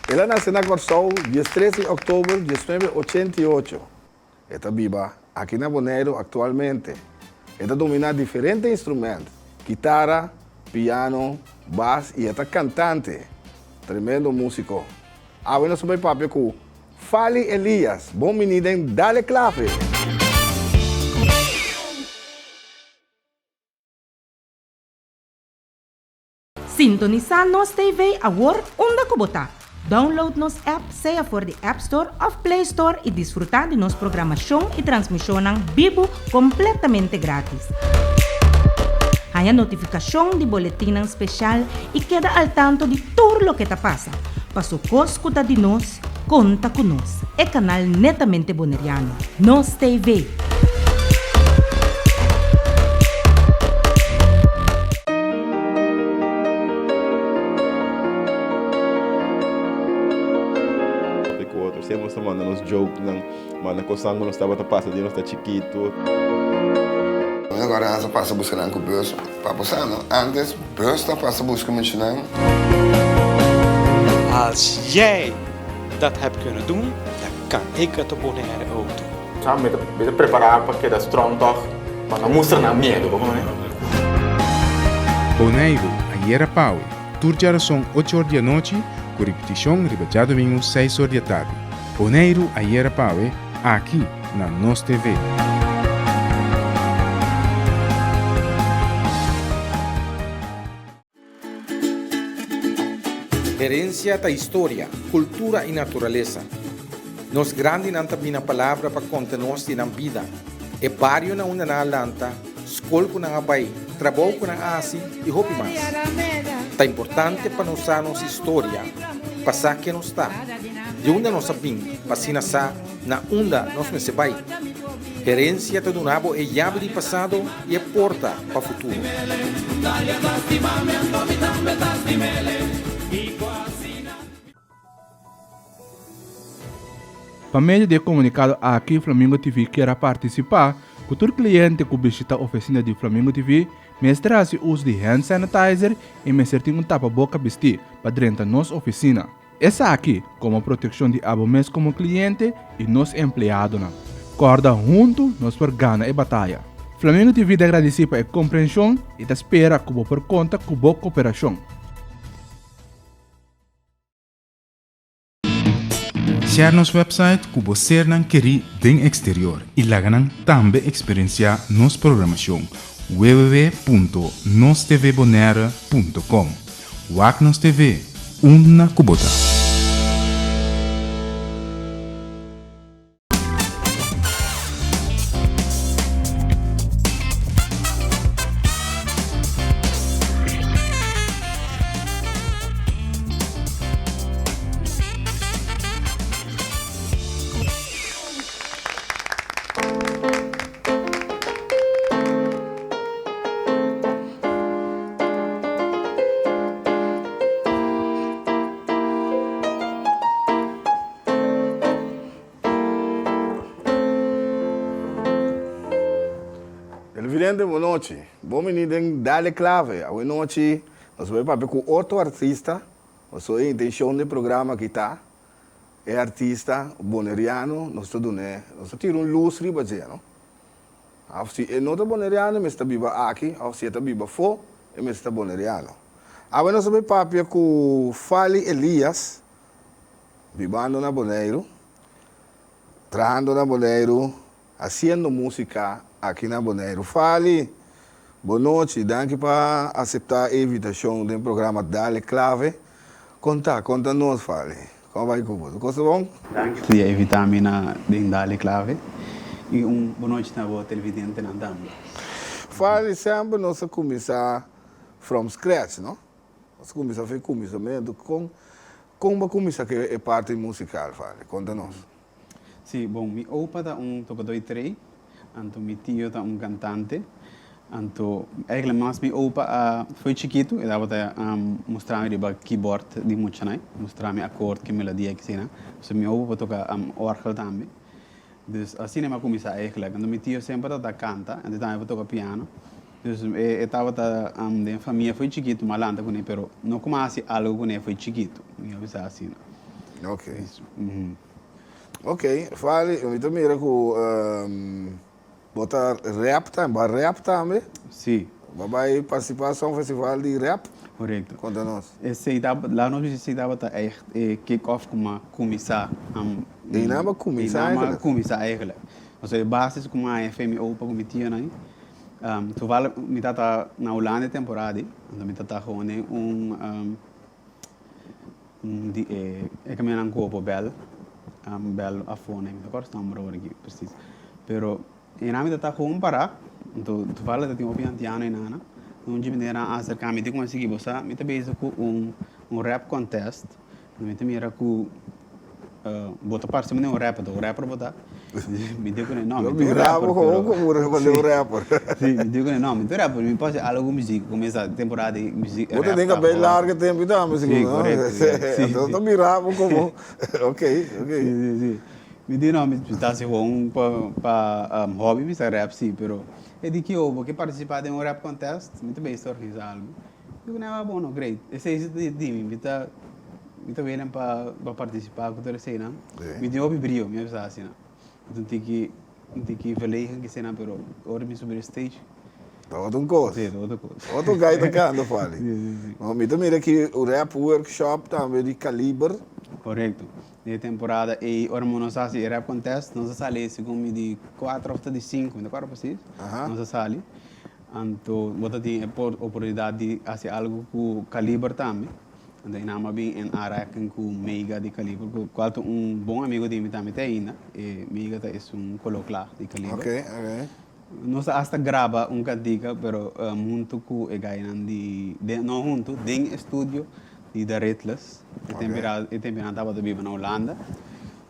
El a nase na Kòrsou diestres di òktober diesnuebe ochenta i ocho. E ta biba aki na Boneiru aktualmente. E ta dominá diferente instrumènt, kitara, piano, bas i e ta kantante. Tremendo músiko. Awe nos ta bai papia ku Fally Elias. Bon bini den Dale Clave! Sintonisá Nos TV awor unda ku bo ta. Download nos app sea for di App Store òf Play Store i disfrutá di nos programashon i transmishonnan bibu kompletamente grátis. Haña notifikashon di boletinnan speshal i keda al tanto di tur loke ta pasa. Paso kos ku ta di nos, Konta ku nos, e kanal netamente boneriano, Nos TV. Ku otro siempre nos ta manda nos jokenan, manda kosnan ku nos tabata pasa di nos ta chikitu. Agora a pasa buska nan ku bus. Pa bo sa no, antes bus ta pasa buska muchanan. Als jij dat hebt kunnen doen, dan kan ik het op Bonaire ook doen. Sa mi ta mi ta prepará pa keda strong tòg, pa no mustra nan miedu, bo kono? Boneiru, ayera pawe, tur djarason ocho or di anochi, ku ripitishon riba djadumingu seis or di atardi. Boneiru, ayera pawe, aki na Nos TV. Herencia ta historia, cultura y naturalesa. Nos grandinan ta bina palabra pa conta nos di nan bida, e bario na unda nan a lanta, scol cu nan a bay, trabou cu nan a haci y hopi mas. Ta importante pa nos sa nos historia, pa sa ken nos ta, di unda nos a bin, pa asina sa na unda nos mester bai. Herencia ta duna bo e yabi di pasado y e porta pa futuro. Pa medio di e komunikado aki Flamingo TV kier a partisipá ku tur kliente ku bishita ofisina di Flamingo TV mester hasi uso di hand sanitizer i mester tin un tapaboka bistí pa drenta nos ofisina. Esaki komo protekshon di abo mes komo kliente i nos empleadonan. Kòrda huntu nos por gana e bataya. Flamingo TV ta gradisí pa e komprenshon i ta spera ku bo por konta ku bo koperashon. Share nos website ku bo sernan kerí den eksterior i laga nan tambe eksperensiá nos programashon www.nostvbonaire.com. Wak nos TV, unda ku bo ta. Televidente bo nochi. Bon bini den Dale Clave. Awe nochi nos bai papia ku otro artista. Pasobra e intencion di e programa aki ta e artista boneriano nos ta dun'é, nos ta tira un lus riba dje, no? Of si e no ta boneriano e mester ta biba aki, of si e ta biba afó e mester ta boneriano. Awe nos ta bai papia ku Fally Elias, bibando na Boneiru, trahando na Boneiru, Haciendo musica aki na Boneiru. Fali, bo nochi, danki pa acepta e invitacion den programa Dale Clave. Con ta? Conta nos Fali, con a bay cu bo? Tur cos ta bon? Danki di a invita mi na den Dale Clave y un bo nochi na bo televidentenan tambe. Fali, semper nos a cuminsa from scratch, no? Nos a cuminsa for e cuminsamentu. Con con bo a cuminsa cu e parti musical, Fali? Conta nos. Sí, bon, mi opa ta un tokadó di trei, anto mi tio ta un kantante. Anto, eigenlijk mas mi opa a fo'i chikitu, e tabata mustra mi riba keyboard di muchanan, mustra mi akord, ki melodia, ki asina. So mi opa por toka orgel tambe. Dus asina mi a kuminsá eigenlijk. Anto mi tio semper tabata kanta, anto e tambe por toka piano. Dus e tabata den famia fo'i chikitu, mi a lanta kuné, pero no ku mi a hasi algu kuné fo'i chikitu, mi a bisa asina. Ok. Ok, Farley, mi ta mira ku bo ta rap tambe, bo a rap tambe? Si. Bo a bai partisipá Song Festival di rap? Korekto. Konta nos. Esei tabata, laat nos bisa esei tabata ègt e kick off ku mi a kuminsá. Einan bo a kuminsá Einan mi a kuminsá eigenlijk. Pasobra e basis ku mi a haña fe mi opa ku mi tionan, toevallig mi tata na Hulanda e temporada ei, anto mi tata gewoon den un Un di e e camindanan cu bo por bel, bel afo mi no acorda su nomber awor aki precies, pero einan mi ta ta gewoon para, anto toevallig ta tin hopi antiano einana, un dje manera a acerca mi di como sigui bo sa mi ta bezig cu un un rap contest, mi ta mira cu Bo ta parse manera un rapper, un rapper bo ta? Mi di kuné, no, mi ta un rapper, pero. Como un rapper. Si, mi di kuné, no, mi ta un rapper, mi por hasi algo ku muzik, kuminsá temporada di muzik, Bo ta rap den ta kabei hot. largo tempu tambe, Si, sigur, no? korekto, si, si. Anto ta mira bo komo, ok, ok. Si, si, si. Mi di no, mi ta hasi gewoon pa pa hobby mi sa rap si, pero e di ki bo ke partisipá den un rap contest, mi ta bezig ta organisá algu. Mi ku nan, bon, no, great. Esei si ta di mi, mi ta. Mi ta welen pa pa partisipá ku tur eseinan. Mi tin hopi brio, mi a bisa asina. Mi ta un tiki un tiki verlegen kisenan, pero ora mi subi e stage. Ta otro un kos. Si, ta otro kos. Otro gai ta kanta Fali. Si, si, si. No, mi ta mira aki un rap workshop tambe di Kaliber. Korekto. Den e temporada ei ora mi nos a hasi e rap contest, nos a sali segun mi di kuater òf ta di sinku, mi ta kòrda presis. Nos a sali. Anto bo ta tin e oportunidat di hasi algu ku Kaliber tambe. Anto e nan a bin en aanraking ku Meiga di Kaliber, ku kual ta un bon amigo di mi tambe te ainda. E Meiga ta esun kolo kla di Kaliber. Ok, ok. Nos a hasta graba un kantika, pero huntu ku e gainan di, den, no huntu, den e studio di The Riddlers. E tempu era, e tempu nan tabata biba na Hulanda.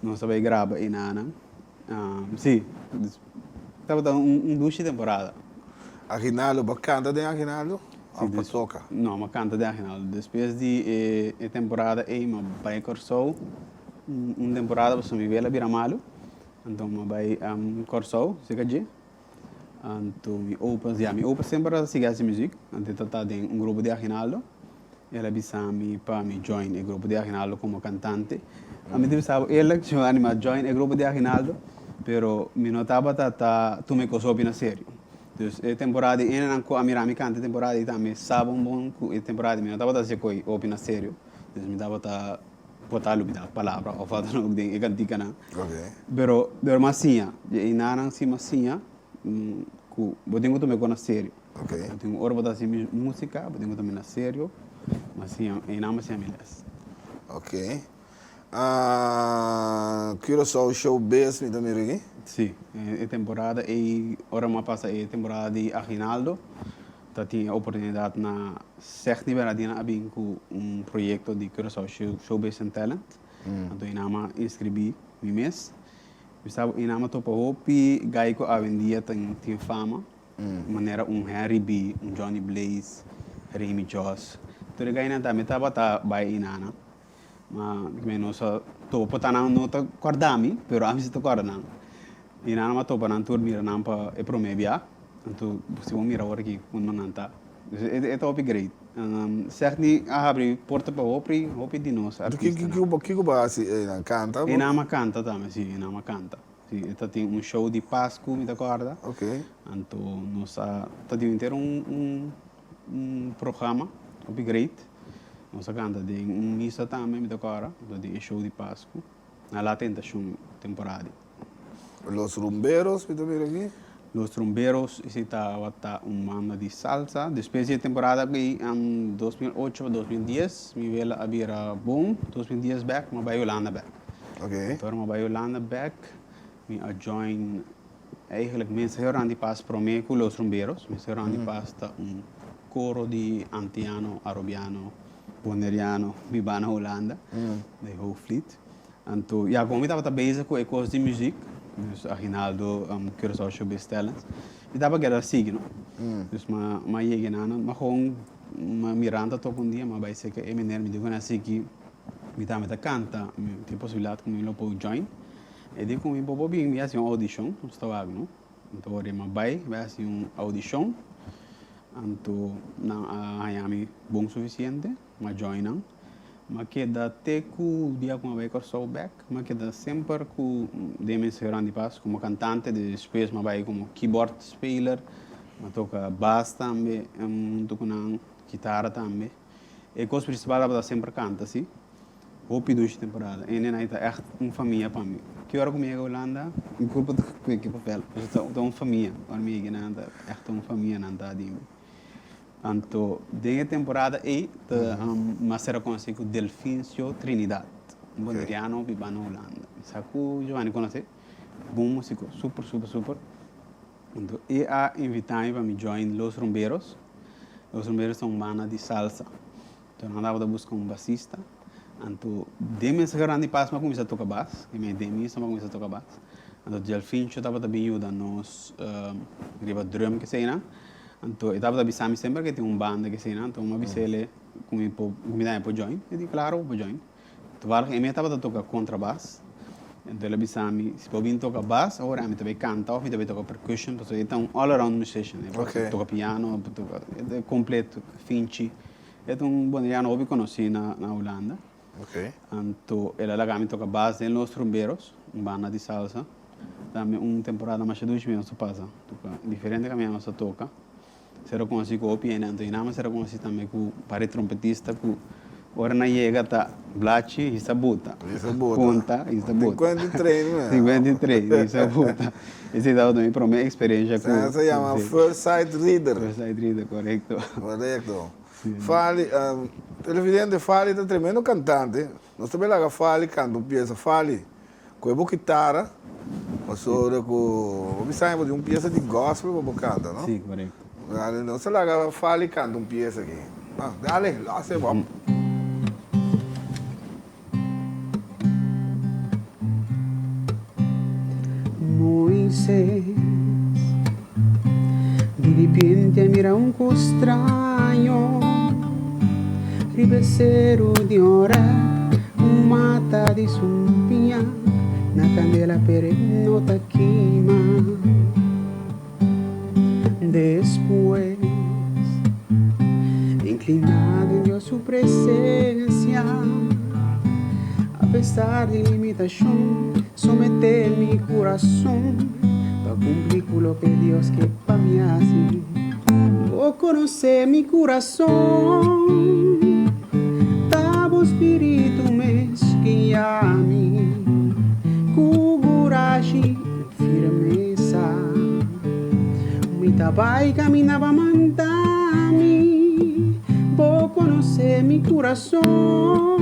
Nos a bai graba enanan. Si, tabata un dushi temporada. Aginaldo, bo a kanta den Aginaldo òf bo a toka? No, mi a kanta den Aginaldo. Despues di e temporada ei mi a bai Kòrsou un temporada pasobra mi wela a bira malu. Anto mi a bai Kòrsou serka dje. Anto mi opa, ya mi opa semper a sigui hasi muzik. Anto e ta den un grupo di Aginaldo. El a bisa mi pa mi join e grupo di Aginaldo como cantante. Ami ta bisa bo eerlijk, si mi a anima join e grupo di Aginaldo, pero mi no tabata ta tuma e cos hopi na serio. Dus e temporada di enenan cu a mira mi canta e temporada ei tambe sa bon bon cu e temporada mi no tabata haci coy hopi na serio. Dus mi tabata por ta lubida palabra of wat dan ook den e canticanan. Pero pero mi a siña, di enanan si mi a siña cu bo tin cu tuma e cos na serio. Ok. Bo tin ora bo ta hasi músika, bo tin ku tuma na serio, ma siña, einan bo siña mi lès. Ok. Curaçao Showbiz mi ta mira aki. Sí, e temporada ei, ora mi a pasa e temporada di Aginaldo, ta tin e oportunidat na Segni Bernardina a bin ku un proyekto di Curaçao Showbiz and Talent. Anto einan mi a inskribí mi mes. Mi sa einan mi a topa hopi gai ku awendia tin fama. Manera un Henry B, un Johnny Blaze, Remy Joss. Tur e gainan tambe tabata bai einana. Ma mi no sa topa ta nan no ta kòrda mi, pero ami si ta kòrda nan. Einana mi a topa nan tur mira nan pa e promé bia. Anto si bo mira awor aki kon nan ta. E ta hopi great. Segni a habri porta pa hopi hopi di nos artistanan. Kiko bo a hasi einan? Kanta? Einan mi a kanta tambe, si, einan mi a kanta. Si, e ta tin un show di Pasku, mi ta kòrda. Ok. Anto nos a ta tin henter un un un programa hopi great. Nos a kanta den un misa tambe, mi ta kòrda, nos a tin e show di Pasku na La Tentashon temporada. Los Rumberos, mi ta mira aki. Los Rumberos, esei tabata un banda di salsa. Despues di e temporada aki, 2008 pa 2010, mi wela a bira bon. 2010 bèk, mi a bai Hulanda bèk. Ok. Anto ora mi a bai Hulanda bek, mi a join eigenlijk Mensahero Randy Paz prome ku Los Rumberos. Mensahero Randy Paz ta un koro di Antiano, Arubiano, Boneriano bibá na Hulanda, di Hoogvliet. Anto ya komo mi tabata bezig ku e kos di muzik, dus Aginaldo, Curaçao Showbiz Talents, mi tabata keda sigui no. Dus mi a yega nan, mi a gewoon mirando tok un dia mi a bai seka e meneer, mi di ku nan asiki. Mi tambe ta canta, mi tin posibilidad cu mi lo por join. E di cu mi bo por bin, mi haci un audicion, nos ta wak no. Anto ora mi a bay, mi a haci un audicion, anto nan a haya mi bon suficiente, mi a join nan. M'a keda te ku dia ku m'a bai Kòrsou bèk, m'a keda semper ku den Mensahero di Pas komo kantante, despues m'a bai komo keyboard speler, m'a toka bas tambe huntu ku nan, kitara tambe. E kos prinsipal tabata semper kanta si. Hopi dushi temporada. E nenai ta ègt un famia pa mi. Ki ora ku mi yega Hulanda, mi kurpa ta kweke papel. Pasobra ta un famia. Ora mi yega nan ta ègt un famia nan ta di mi. Anto den e temporada ei ta mi a sera konosí ku Delfincio Trinidad, un boneriano biba na Hulanda. Mi sa ku Giovanni konosé, bon músiko, super super super. Anto e a invitá mi pa mi join Los Rumberos. Los Rumberos ta un banda di salsa. Anto nan tabata buska un basista. Anto den mes grandi pas mi a kuminsá toka bas, den mi den misa mi a kuminsá toka bas. Anto Delfincio tabata bin yuda nos riba drum keseinan. Anto e tabata bisa mi semper ke tin un banda keseinan, anto mi a bisa el ku mi por ku mi tambe por join. E di klaro bo por join. Toevallig e mi tabata toka kontrabas, anto el a bisa mi si bo bin toka bas awor ami ta bai kanta of mi ta bai toka percussion pasobra e ta un all around musician, e por toka piano, e por toka, e ta kompleto, finchi. E ta un boneriano hopi konosí na Hulanda. Anto el a laga mi toka bas den Los Rumberos, un banda di salsa. Tambe un temporada masha dushi mi nos ta pasa. Toka diferente kaminda nos ta toka. Ser a konosí ku hopi hende, anto hinama ser a konosí tambe ku par e trompetista ku ora nan yega ta blachi hisa buta. Hisa buta. Punta hisa buta. 53 me. 53 hisa buta. Esei tabata mi prome eksperensia ku. Sa yama first sight reader. First sight reader, korekto. Korekto. Fali, televidente, Fali ta tremendo kantante. Nos ta laga Fali kanta un piesa. Fali, ku e bo kitara, pasobra ku bo bisa bo tin un piesa di gospel pa bo kanta, no? Si, korekto. Dale, nos ta laga Fali kanta un piesa aki. Dale, los e bo. Moises di ripiente a mira un cos straño riba e seru di Horeb, un mata di sumpiña na candela pero e no ta kima. Despues, inclinado den Dios su presencia, a pesar di limitacion, somete mi curason pa cumpli cu loke Dios ke pa mi haci. Bo conoce mi curason, ta bo spiritu mes guia mi cu curashi. Firmesa Mi ta bai camina pa manda mi Bo conoce mi curason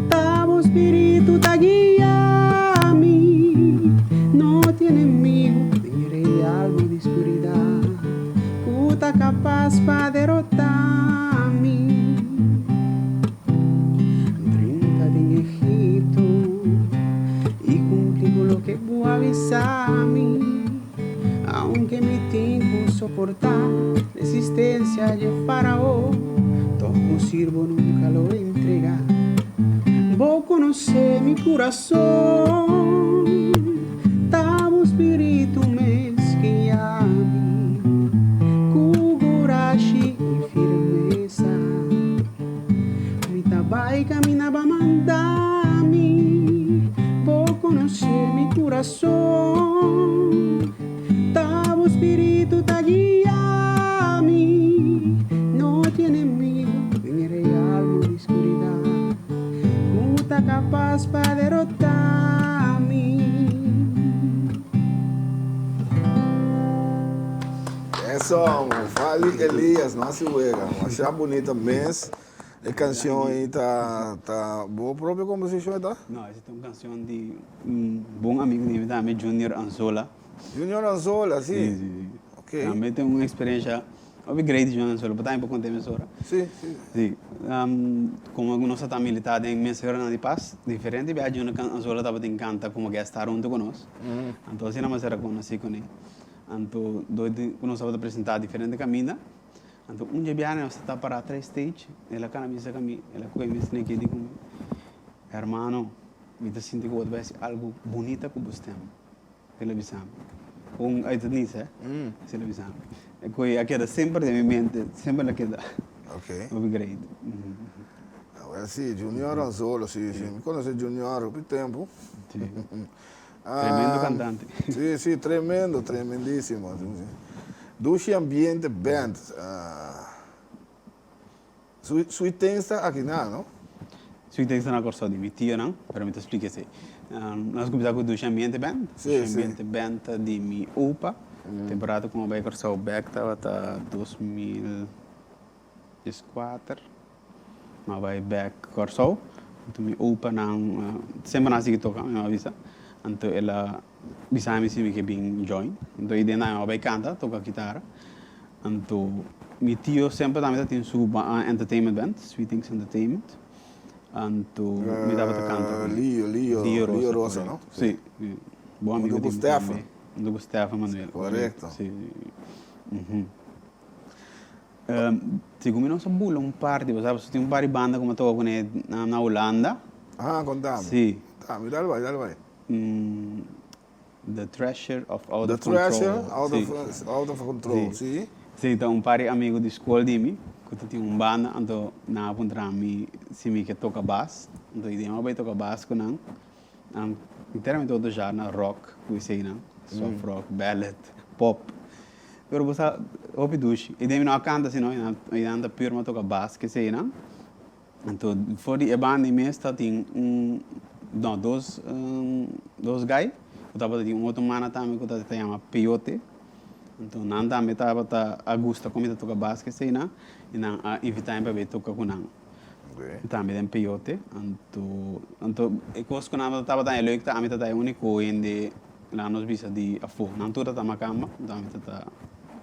Ta bo spiritu ta guia mi No tin enemigo den e realmo di scuridad Cu ta capaz pa derota mi Drenta den Egipto i kumpli ku loke bo a bisa mi. Aunke mi tin ku soportá resistensia dje Farao, tòg bo sirbo nunka lo entregá. Bo konosé mi kurason, ta bo spiritu mes guia mi ku kurashi i firmesa. Mi ta bai camina ba manda mi Bo conoce mi curason Ta bo spiritu ta guia mi No tin enemigo den e realmo di scuridad Cu ta capaz pa derota mi. Eso, Fali Elias, no hasi wega. Masha bunita mes. E cancion ei ta ta bo propio composicion e ta? No, ese ta un cancion di un bon amigo di mi tambe, Junior Anzola. Junior Anzola, si. Si, si, si. Ok. Tambe tin un experiencia hopi great di Junior Anzola, bo tambe por conta e mesora. Si, si. Si. Como nos a ta milita den Mensaheronan di Paz, diferente biaha Junior Anzola tabatin canta como guest star hunto cu nos. Anto asina nos a reconoci cune. Anto dor di ku nos tabata presentá diferente kaminda, anto un dje biaha nos ta pará tras stage, el a kana bisa ku mi, el a kohe mi sneki di ku mi, Hermano, mi ta sinti ku bo ta bai hasi algu bunita ku bo stem. El a bisa mi. Un uit het niets, hè. Asina el a bisa mi. E koe a keda semper den mi mente, semper el a keda. Oké. Hopi great. Awel. Si, Junior Anzolo, si, si. Mi konosé Junior hopi tempu. Si. Tremendo kantante. Si, si, tremendo, tremendísimo. Dushi Ambiente Band. Sweet Things ta aki na, no? Sweet Things ta na Kòrsou di mi tionan, pero mi ta splika esei. Nos kuminsá ku Dushi Ambiente Band. Si, si. Dushi Ambiente Band ta di mi opa. Temporada ku mi a bai Kòrsou bèk tabata 2014. Mi a bai bèk Kòrsou. Anto mi opanan semper nan a sigui toka, mi a bisa. Anto el a bisa mi si mi ke bin join. Anto i den nan mi a bai kanta, toka kitara. Anto mi tio semper tambe ta tin su entertainment band, Sweet Things Entertainment. Anto mi tabata kanta ku Lio, Lio, Lio Lio Rosa, no? Si, bon amigo Hunto di ku mi Stefan. tambe. Hunto ku Stefan Manuel. Korekto. Si. Segun mi nos a bula un par di, bo sa, tin un par di banda ku mi a toka kuné na Hulanda. Ah, konta mi. Si. Konta mi, dal bai, dal bai. The Treasure of Out The of Control. Treasure out of, out of Control, si. Si, ta un par di amigu di skol di mi ku ta tin un banda, anto nan a puntra mi si mi ke toka bas. Anto i di mi a bai toka bas ku nan. Nan enteramente otro genre, rock ku eseinan, soft rock, ballad, pop. Pero bo sa hopi dushi. I den mi no a kanta si no, i nan ta pur ma toka bas ke eseinan. Anto for di e banda ei mes ta tin un, no, dos, dos guy ku tabata tin un otro mana tambe ku ta yama Peyote. Anto nan tambe tabata a gusta kon mi ta toka bas ke eseinan i nan a invita mi pa bai toka ku nan. Tambe den Peyote. Anto, anto e kos ku nan tabata haña leuk ta ami ta ta e uniko hende laga nos bisa di afó. Nan tur ta ta makamba, anto ami ta ta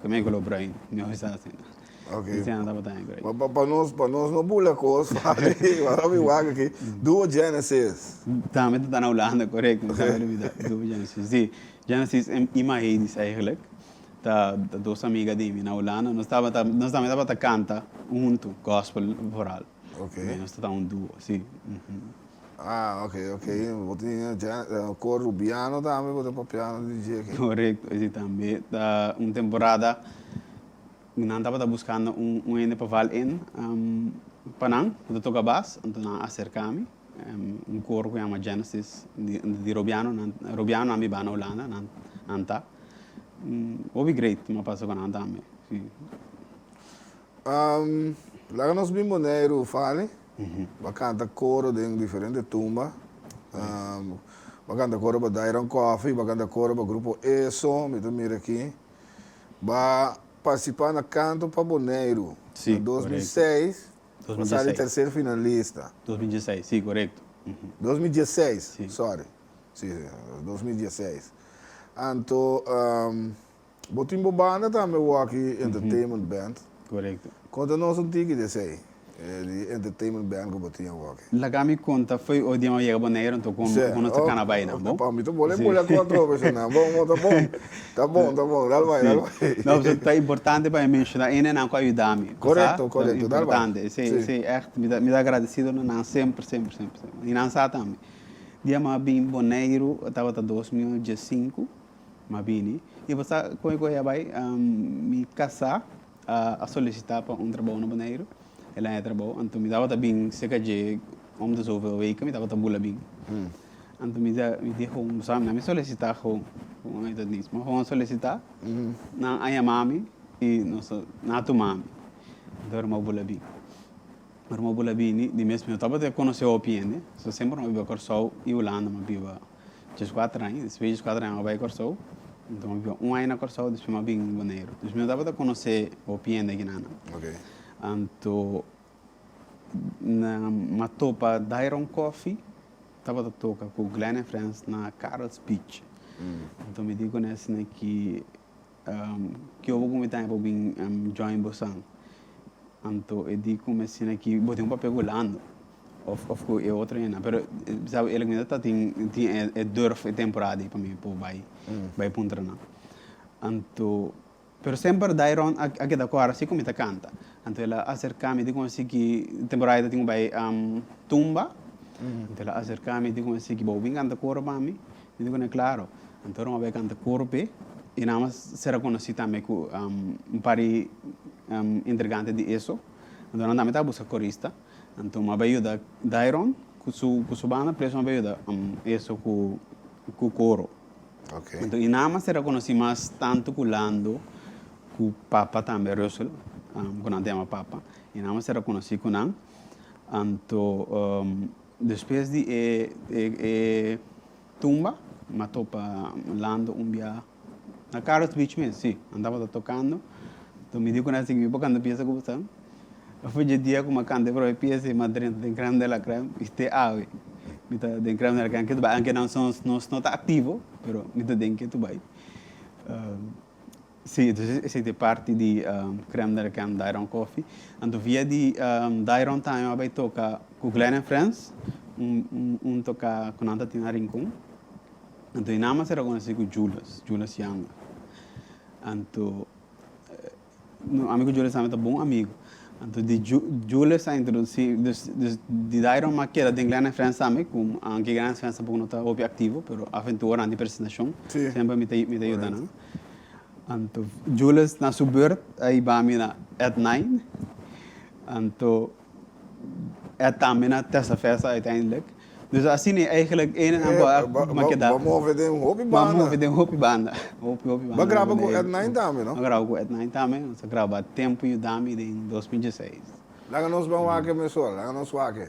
ku mi koló bruin, mi a bisa asina. Ok. Esei nan tabata haña great. Pa, pa nos, pa nos no bula kos, pa mi wak aki, Duo Genesis. Tambe ta ta na Hulanda, korekto, mi sa olbida. Duo Genesis, si. Genesis i Mahedis eigenlijk. Ta dos amiga di mi na Hulanda. Nos tabata, nos tambe tabata canta hunto, gospel vooral. Ok. Nos tabata un duo, si. Ah, ok, ok. Bo tin cor Rubiano tambe, bo ta papiando di dje aki. Correcto, esi tambe. Ta un temporada nan tabata buscando un un hende pa val in pa nan, cu ta toca bas, anto nan a acerca mi. Un coro cu yama Genesis di di Robiano, nan Robiano nan biba na Hulanda, nan nan ta. Hopi great mi a pasa ku nan tambe, si. Laga nos bin Boneiru, Fali. Bo a kanta koro den diferente tumba. Bo a kanta koro pa Dairon Coffee, bo a kanta koro pa Grupo Eso, mi ta mira aki. Bo a partisipá na Kanto pa Boneiru na 2006, bo a sali terser finalista. 2016, si, korekto. 2016, sorry. Si, 2016. Anto, bo tin bo banda tambe Walkie Entertainment Band. Korekto. Konta nos un tiki di esei, di entertainment band ku bo tin awor. Laga mi konta fo'i oi dia mi a yega Boneiru anto kon kon nos ta kana bai nan, bon? Pa mi ta bole bole ku atrobe esei Bon, bon, ta bon. Ta bon, ta bon. Dal bai, dal bai. No, pasobra ta importante pa mi menshoná hendenan ku a yuda mi. Korekto, korekto. Dal bai. Importante. Esei, esei ègt mi ta mi ta agradesido na nan semper, semper, semper, semper. I nan sa tambe. Dia mi a bin Boneiru tabata 2015 mi a bini i bo sa kon e kohe a bai mi kasá a solisitá pa un trabou na Boneiru el a haña trabou anto mi tabata bin serka dje om de zoveel weken mi tabata bula bin anto mi mi di gewoon bo sa mi solisitá gewoon gewoon uit het niets mi a gewoon solisitá nan a yama mi i nos nan a tuma mi anto mi a bula bin. Ora mi a bula bini, di mes mi no tabata konosé hopi hende, so semper mi a biba Kòrsou i Hulanda, mi a biba dieskuater aña, despues di dieskuater aña mi a bai Kòrsou, anto mi a biba un aña na Kòrsou, despues mi a bin Boneiru. Dus mi no tabata konosé hopi hende akinan. Anto na mi a topa Dairon Coffee tabata toka ku Glenn and Friends na Karels Beach. Anto mi di ku nan asina ki Ki obo ku mi ta por bin join bosan? Anto e di ku mi asina ki bo tin un papia gulando of of ku e otro hende. Pero sabi el mi ta tin tin e durf e temporada ei pa mi por bai bai puntra nan. Anto pero semper Dairon a a keda kòrda si ku mi ta kanta. Anto el a aserka mi di ku si ki temporada ei ta tin ku bai tumba. Anto el a aserka mi di ku si ki bo bin kanta koro pa mi. Mi di ku nan klaro. Anto ora mi a bai kanta koro p'e, i nan a sera konosí tambe ku un par di intrigante di eso. Anto nan tambe tabata buska korista. Anto mi a bai yuda Dairon ku su ku su banda, preso mi a bai yuda eso ku ku koro. Anto i nan a ser konosí mas tantu ku Lando ku papa tambe, Russell, ku nan ta yama papa. I nan a ser konosí ku nan. Anto despues di e e tumba mi a topa Lando un bia na Carlos Beach mes, si. Nan tabata tokando. Anto mi di ku nan a sigui mi por kanta piesa ku bo sa. Afu dje dia ku mi a kanta e prome piesa i mi a drenta den Crème de la Crème i te awe mi ta den Crème de la Crème ketu bai. Anke nan nos no ta aktivo pero mi ta den ketu bai. Sí, entonces esei ta e parti di Crème de la Crème Dairon Coffee. Anto via di Dairon tambe mi a bai toka ku Glenn and Friends, un un toka ku nan ta tin na Rincon. Anto einan mi a sera konosí ku Julius, Julius Yanga. Anto Ami ku Julius tambe ta bon amigu. Anto di Julius a introdusí, dus di Dairon mi a keda den Glenn and Friends tambe, ku aunke Glenn and Friends tampoco no ta hopi aktivo, pero af en toe ora nan tin presentashon, semper mi ta mi ta yuda nan. Anto Julius na su beurt a hiba mi na At Nine, anto Ed tambe na Testa Festa uiteindelijk. Dus asina e eigenlijk ene nan bo a ma keda. Bo move den hopi banda. Bo move den hopi banda. Hopi hopi banda. Bo a graba ku Ed Nine tambe no? Bo a graba ku Ed Nine tambe. Nos a graba Tempu Yudami den 2016. Laga nos ban wak mesora, laga nos wak.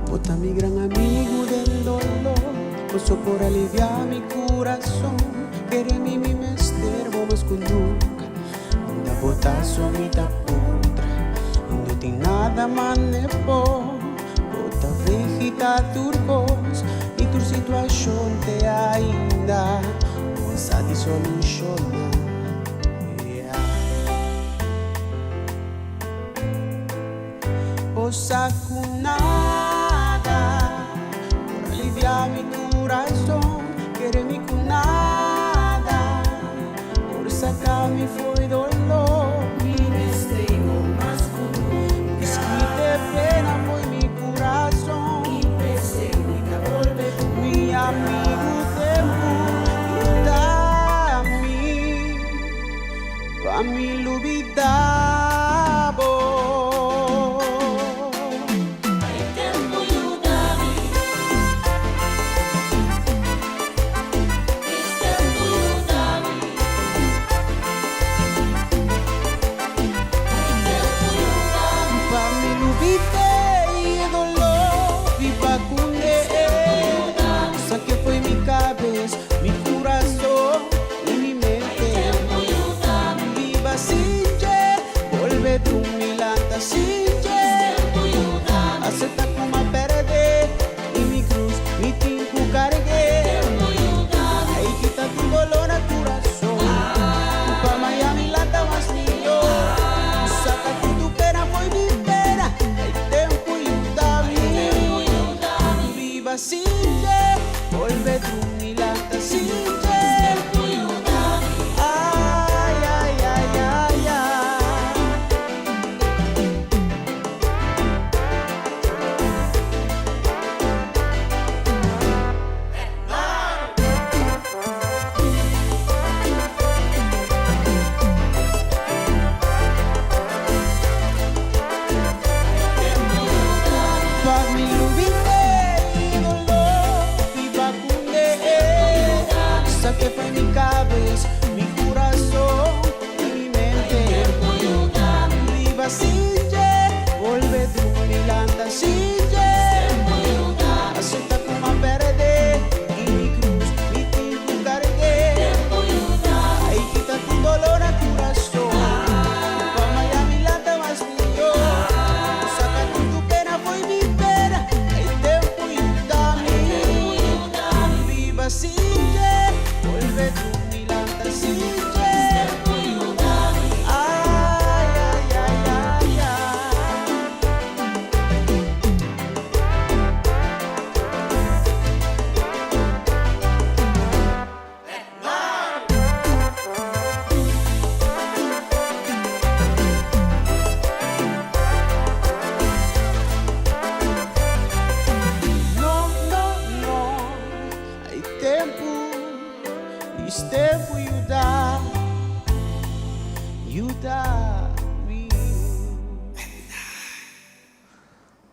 Bo ta mi gran amigu den dolor, bo so por aliviá mi kurason. Kere mi mi mester bo mas ku nunka. Unda bo ta so mi ta puntra, no tin nada mane bo. Bo ta vegita tur kos i tur situashon te ainda bo sa di solushoná. Bo sa ku nada por aliviá mi kurason, kere mi ku nada por saka mi fo'i doló. Mi mester bo mas ku nunca. Diskite pena fo'i mi kurason. I p'esei mi ta bolbe ku mi amigu tempu yuda mi. Pa mi lubida bo. Ay tempu yuda mi. Mis tempu yuda mi. Ay tempu yuda mi. Pa mi lubida e dolor di pa cunde. Sa ke foi mi cabes, mi curason. I mi mente biba sin dje, bolbe drumi lanta sin dje. Acepta ku m'a perde i mi cruz mi tin ku cargue. Ai kita tur dolor na curason pa Miami lanta mas miyo. Saca tur tu pena fo'i mi pena, ai tempu yuda mi biba sin dje, bolbe drumi lanta sin dje. Ay, ay, ay, ay, ay. Pa mi lubid'é i doló biba kuné. Sa ke foi mi kabes, mi kurason i mi mente. Biba sin dje, bolbe drumi lanta sin dje. Asepta ku m'a pèrdè i mi krus mi tin ku karg'é. Ai kita tur doló na kurason pa Miami lanta mas mihó. Saka tur tu pena fo'i mi pena, ai tempu yuda mi. Biba sin dje, bolbe drumi lanta sin dje. Ai, ai, ai, ai, ai. No, no, no. Tempu, is tempu yuda, yuda mi.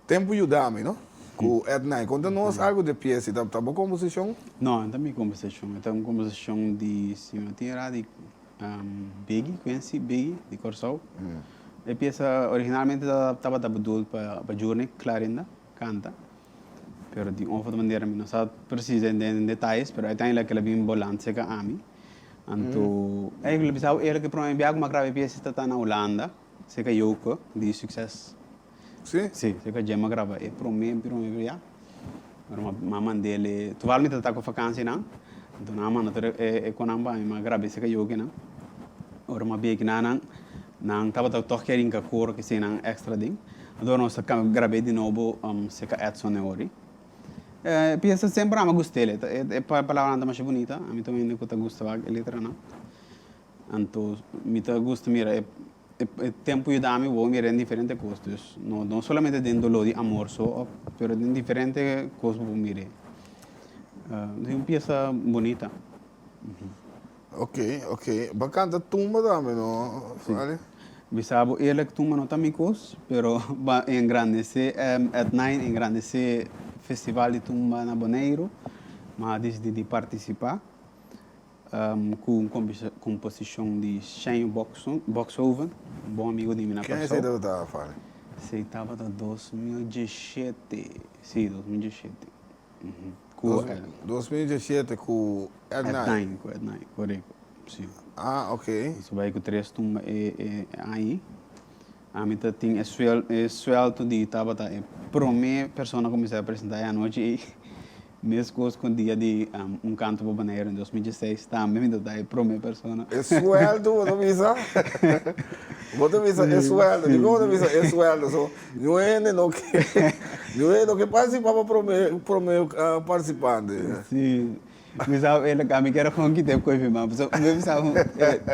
Tempu yuda mi, no? Ku Ednay. Konta nos algu di e piesa. Ta ta bo komposishon? No, no ta mi komposishon. E ta un komposishon di, si mi no tin erá, di Biggy, Quincy Biggy di Kòrsou. E piesa originalmente tabata bedoeld pa pa Jurney Clarinda kanta. Pero di un of otro manera mi no sa precies den detayes, pero uiteindelijk el a bin boland cerca ami. Anto, eigenlijk bisa bo eerlijk, e prome bia ku mi a graba e piesa ta ta na Hulanda, cerca Joke di Succes. Si? Si, cerca dje mi a graba e prome prome bia. Pero mi a mand'el, toval mi ta ta ku vakansinan, anto nan a manda tur e konan pa mi, mi a graba cerca Jokenan. Ora mi a beki nan, nan nan tabata tog kier hinka koro keseinan extra den. Anto nos a grab'é di nobo cerca Edson e ori. E piensa semper ami a gust'el. E palabranan ta masha bunita. Ami ta un hende ku ta gusta wak e letranan. Anto mi ta gusta mira e tempu yuda mi bo mira den diferente kos. Dus no no solamente den doló di amor so, pero den diferente kos bo por mir'é. E un piesa bunita. Ok, ok. Bo a canta tumba tambe no, Fali? Bisa bo eerlijk tumba no ta mi cos, pero ba engrandece at nine engrandece festival di tumba na Boneiru, mi a dicidi di participa cu un composicion di Shane Boxhoven, un bon amigo di mi na Ken Corsou. esey tabata, Fali? Esey tabata 2017, si, 2017. Ku 2017 ku Ednay. Ednay, ku Ednay, korekto, si. Ah, ok. Nos a bai ku tres tumba e e aña. Ami ta tin e suel e suelto di tabata e prome persona ku mi sa presenta e anochi ei. Meskos ku dia di Un Kanto pa Boneiru en 2016 tambe mi ta ta e prome persona. E sueldo bo ta bisa? Bo ta bisa e sueldo, dikon bo ta bisa e sueldo? So, Niun hende no ke niun hende no ke partisipá pa promé promé partisipante. Sí, mi sa eerlijk ami kier gewoon kita e koe firma pasobra mi bisa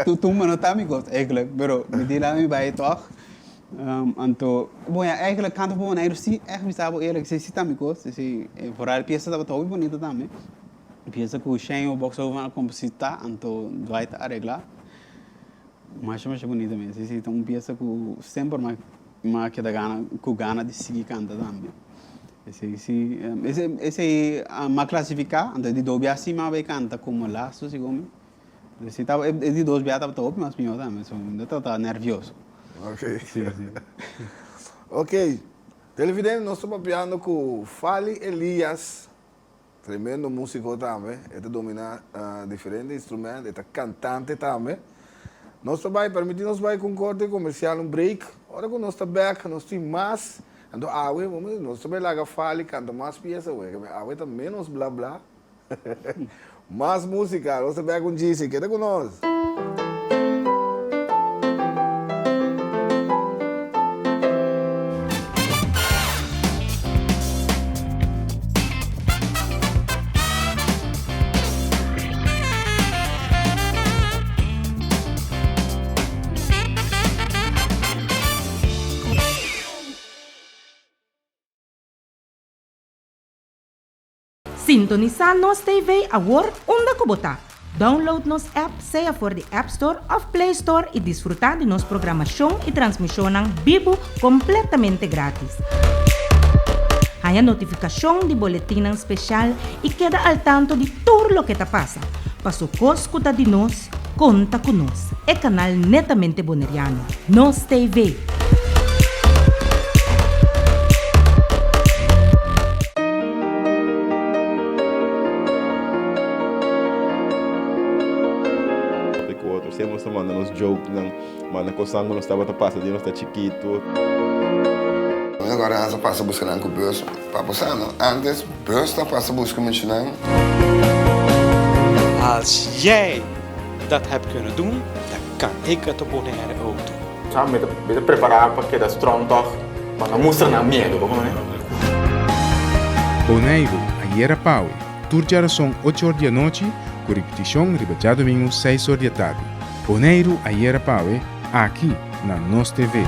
tur tumba no ta mi kos eigenlijk pero mi di laat mi bai tòg anto bon ya eigenlijk kanta pa Boneiru si ègt mi sa bo eerlijk si si ta mi kos si vooral e piesa tabata hopi bonito tambe piesa ku Shane Boxhoven a kompositá anto Dwight a areglá. Masha masha bunita mes. Esei ta un piesa ku semper mi a keda gana ku gana di sigui kanta tambe. Esei si esei mi a klasifiká anto e di dos bia si mi a bai kanta komo lastu segun mi. Esei tabata e di dos bia tabata hopi mas mihó tambe so mi tabata nervioso. Ok. Si si. Ok televidente nos ta papiando ku Fally Elias. Tremendo musico tambe, e ta domina diferente instrument, e ta cantante tambe. Nos ta bay, permiti nos bay cu un corte comercial, un break. Ora cu nos ta bek, nos tin mas. Anto awe, nos ta bay laga Fally canta mas pieza awe, awe ta menos bla bla, mas musica. Nos ta bek un djisi, keda cu nos. Sintonisá Nos TV awor unda ku bo ta. Download nos app sea for di App Store òf Play Store i disfrutá di nos programashon i transmishonnan bibu kompletamente grátis. Haña notifikashon di boletinnan speshal i keda al tanto di tur loke ta pasa. Paso kos ku ta di nos, konta ku nos, e kanal netamente boneriano, Nos TV. Ku otro siempre nos ta manda nos jokenan, manda kosnan ku nos tabata pasa di nos ta chikitu. Mi agora a pasa buska nan ku bus pa bo sa no, antes bus ta pasa buska muchanan. Als jij dat hebt kunnen doen, dan kan ik het op Bonaire ook doen. Sa mi ta mi ta prepará pa keda strong tòg, pa no mustra nan miedu, bo kono? Boneiru, ayera pawe, tur djarason ocho or di anochi, ku ripitishon riba djadumingu seis or di atardi. Boneiru, ayera pawe, aki na Nos TV.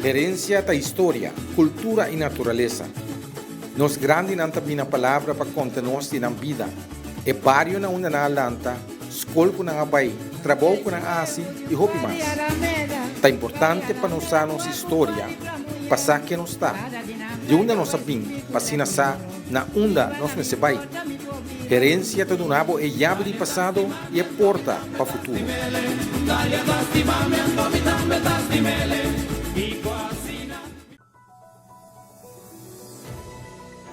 Herensia ta historia, kultura i naturalesa. Nos grandinan ta bini na palabra pa konta nos di nan bida, e bario na unda nan a lanta, skol ku nan a bai, trabou ku nan a hasi i hopi mas. Ta importante pa nos sa nos historia pa sa ken nos ta, di unda nos a bin pa asina sa na unda nos mester bai. Herensia ta duna bo e yabi di pasado i e porta pa futuro.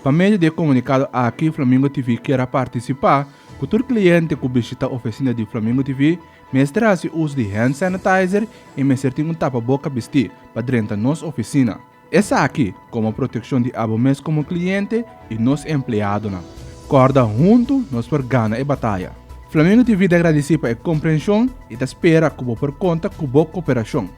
Pa medio di e komunikado aki Flamingo TV kier a partisipá ku tur kliente ku bishita ofisina di Flamingo TV mester hasi uso di hand sanitizer i mester tin un tapaboka bistí pa drenta nos ofisina. Esaki komo protekshon di abo mes komo kliente i nos empleadonan. Kòrda huntu nos por gana e bataya. Flamingo TV ta gradisí pa e komprenshon i ta spera ku bo por konta ku bo koperashon.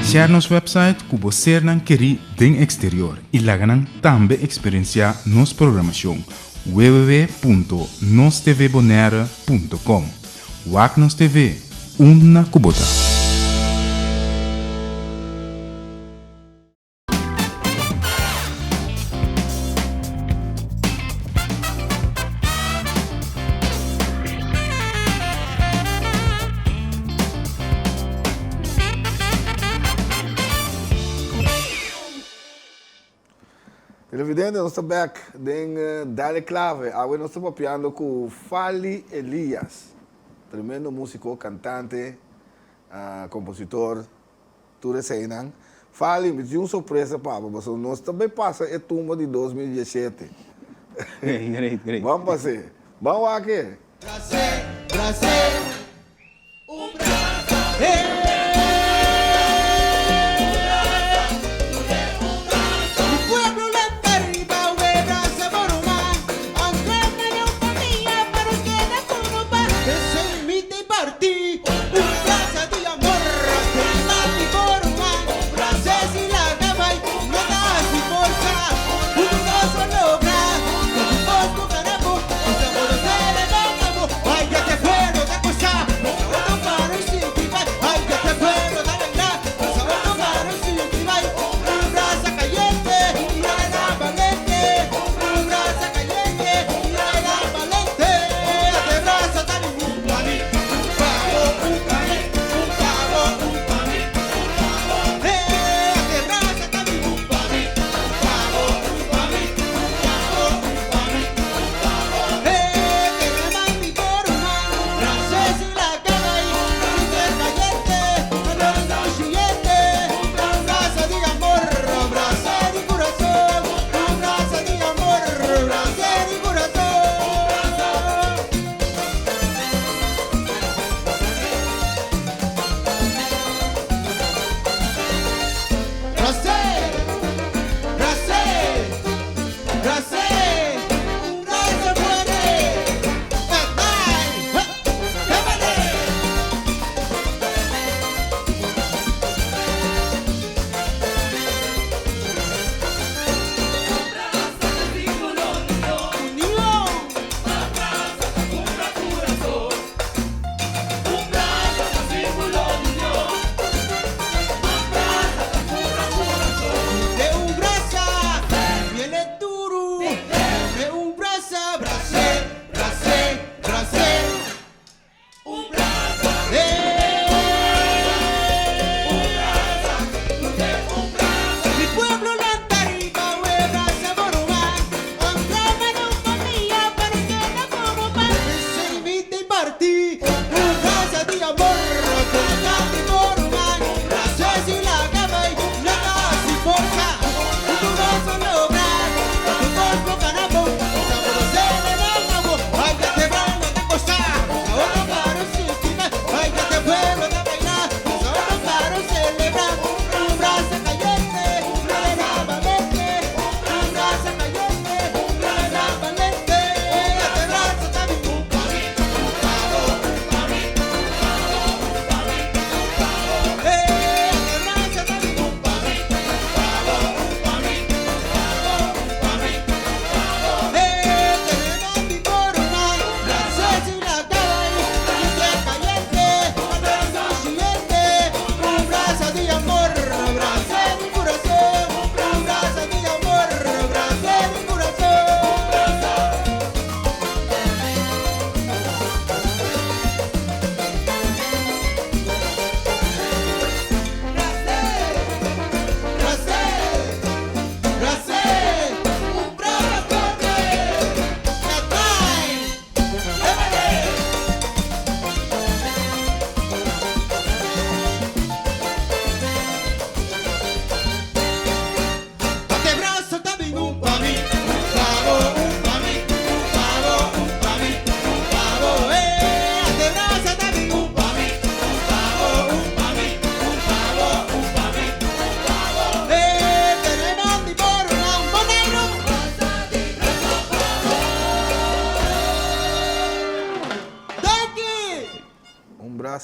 Share nos website ku bo sernan kerí den eksterior i laga nan tambe eksperensiá nos programashon www.nostvbonaire.com Wak nos TV unda ku bo ta. Televidente, nos ta bek den Dale Clave. Awe nos ta papiando ku Fally Elias, tremendo músiko, kantante, kompositor. Tur eseinan. Fali, mi tin un sorpresa pa bo, pasobra nos ta bay pasa e tumba di 2017. Great, great, great. Ban pas'é. Ban wak e. Bras'é, bras'é, un brasa, eh. Mi pueblo lanta riba we brasa bo ruman, aunke ta no famia, pero keda ku no ba. Esei mi te parti. Un brasa di amor den bati por man. Se si laga bai, no ta hasi forsa. Huntu nos por logra, con tu voz ku gana bo. Usa bo dos sere no ta bo. Bai ya te fue, no ta cosa.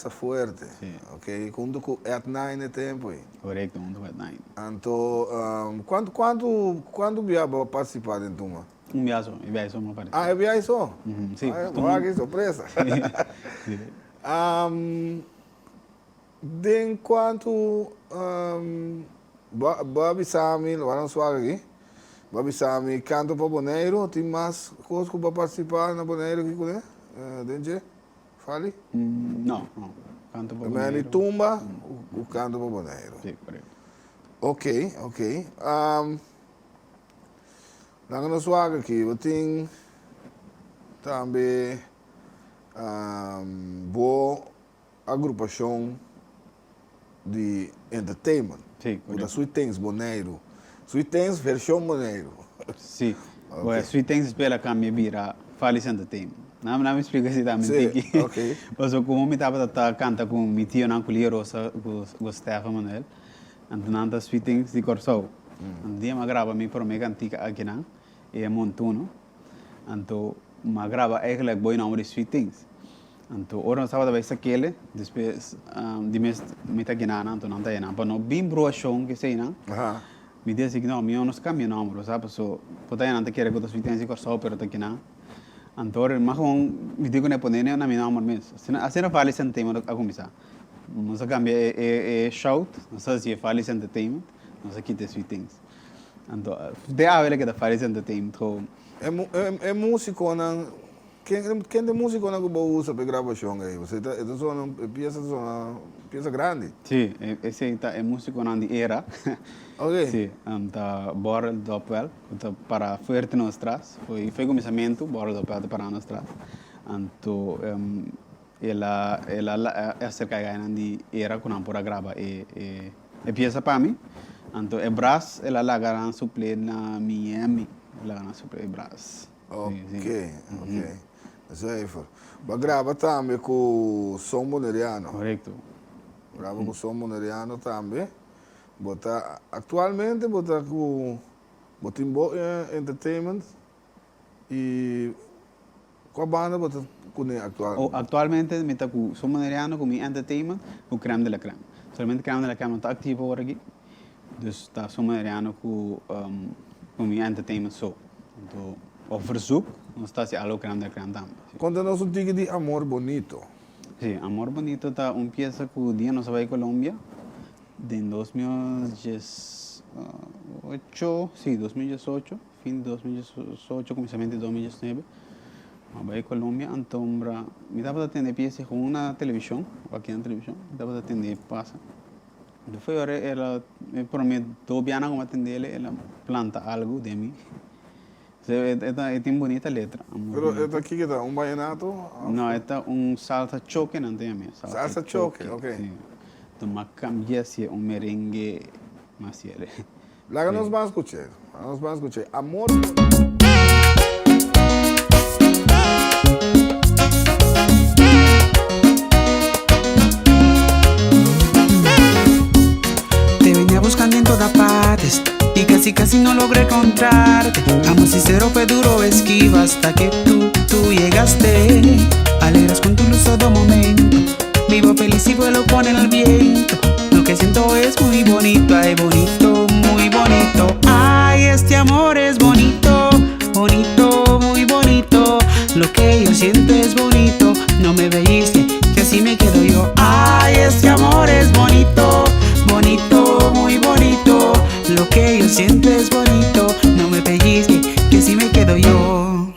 Brasa Fuerte. Si. Ok, huntu ku Ed Nine e tempu ei. Korekto, huntu ku Ed Nine. Anto, kuantu kuantu kuantu bia bo a partisipá den Tumba? Un bia so, e bia so mi a partisipá. Ah, e bia so? Si. Wak ki sorpresa. Si. Den kuantu bo a bisa mi, lo a nos wak aki, bo a bisa mi kanto pa Boneiru, tin mas kos ku bo a partisipá na Boneiru aki kuné den dje? Fali? No, no. Kanto pa Boneiru. Meni tumba ku kanto pa Boneiru. Si, korekto. Ok, ok. Laga nos wak aki, bo tin tambe bo agrupashon di entertainment. Sí, Ku ta Sweet Things Boneiru. Sweet Things vershon Boneiru. Sí. Bueno, Sweet Things despues el a kambia bira Fali's Entertainment. Na mi splika si tambe Sí, tiki. ok. Pasobra komo mi tabata ta kanta ku mi tionan ku Lia Rosa ku Stefan Manuel, anto nan ta Sweet Things di Kòrsou. Anto dia mi a graba mi promé kantika akinan, e Montuno. Anto mi a graba eigenlijk bo e nòmber di Sweet Things. Anto ora nos tabata bai Sakele, despues di mes mi ta gina nan, anto nan ta yena. Pa no bin bruashon ku eseinan, mi di así, no, mihó nos kambia nòmber, bo sa, paso por ta nan ta kere ku ta Sweet Things di Kòrsou, pero ta gina. Anto ora mas kon mi di ku nan e pone na mi nòmber mes. Asina, asina Valis Entertainment a kuminsá. Nos a kambia e shout, nos a hasié Valis Entertainment, nos a kita e Sweet Things. Anto, te awe lo keda Valis Entertainment. E músikonan Ken ken ta e musiconan cu bo usa pa e grabacion ey? Pasobra e ta e ta sona e pieza ta sona pieza grandi. Si, esey ta e musiconan di era. Ok. Si, ta Borrel Dopwell cu ta para fuerte nos tras. Foi foi cuminsamentu Borrel Dopwell ta para nos tras. Anto el a el a acerca e gainan di era cu nan por a graba e e e pieza pa mi. Anto e bras el a laga nan suple na Miami, el a laga nan suple e bras. Ok, ok. Zuiver. Bo a graba tambe ku Son Boneriano. Korekto. Graba ku Son Boneriano tambe. Bo ta, aktualmente bo ta ku, bo tin bo entertainment i kua banda bo ta kuné aktualmente? Oh, aktualmente mi ta ku Son Boneriano ku mi entertainment ku Crème de la Crème. Solamente Crème de la Crème no ta aktivo awor aki. Dus ta Son Boneriano ku mi entertainment so. Anto op verzoek nos ta hasi algo krem del krem tambe. Si. Konta nos un tiki di Amor Bonito. Si, Amor Bonito ta un piesa ku dia nos a bai Colombia den 2018, si, 2018, fin di 2018, kuminsamentu di 2019. Mi a bai Colombia antombra mi tabata tende e piesa gewoon na televishon, aki na televishon, mi tabata tende e pasa. Despues ora el a e prome dos bianan ku mi a tende el, el a planta algu den mi. E ta e tin bunita letra. Pero e ta kiko ta? Un bayenato? No, e ta un salsa choke nan ta yam'e. Salsa choke, ok. Si. Enton mi a kambia si un merengue mas yere. Laga nos ban skuch'e. Laga nos ban skuch'e. Amor. Te venía buscando en todas partes y casi casi no logré encontrarte. Amor sincero fue duro esquiva hasta que tú, tú llegaste. Alegras con tu luz todo momento. Vivo feliz y vuelo con el viento. Lo que siento es muy bonito, ay bonito, muy bonito. Ay, este amor es bonito, bonito, muy bonito. Lo que yo siento es bonito, no me veiste, que así me quedo yo. Ay, este amor es bonito, bonito, muy bonito. Lo que yo siento es bonito, no me pellizque, que así me quedo yo.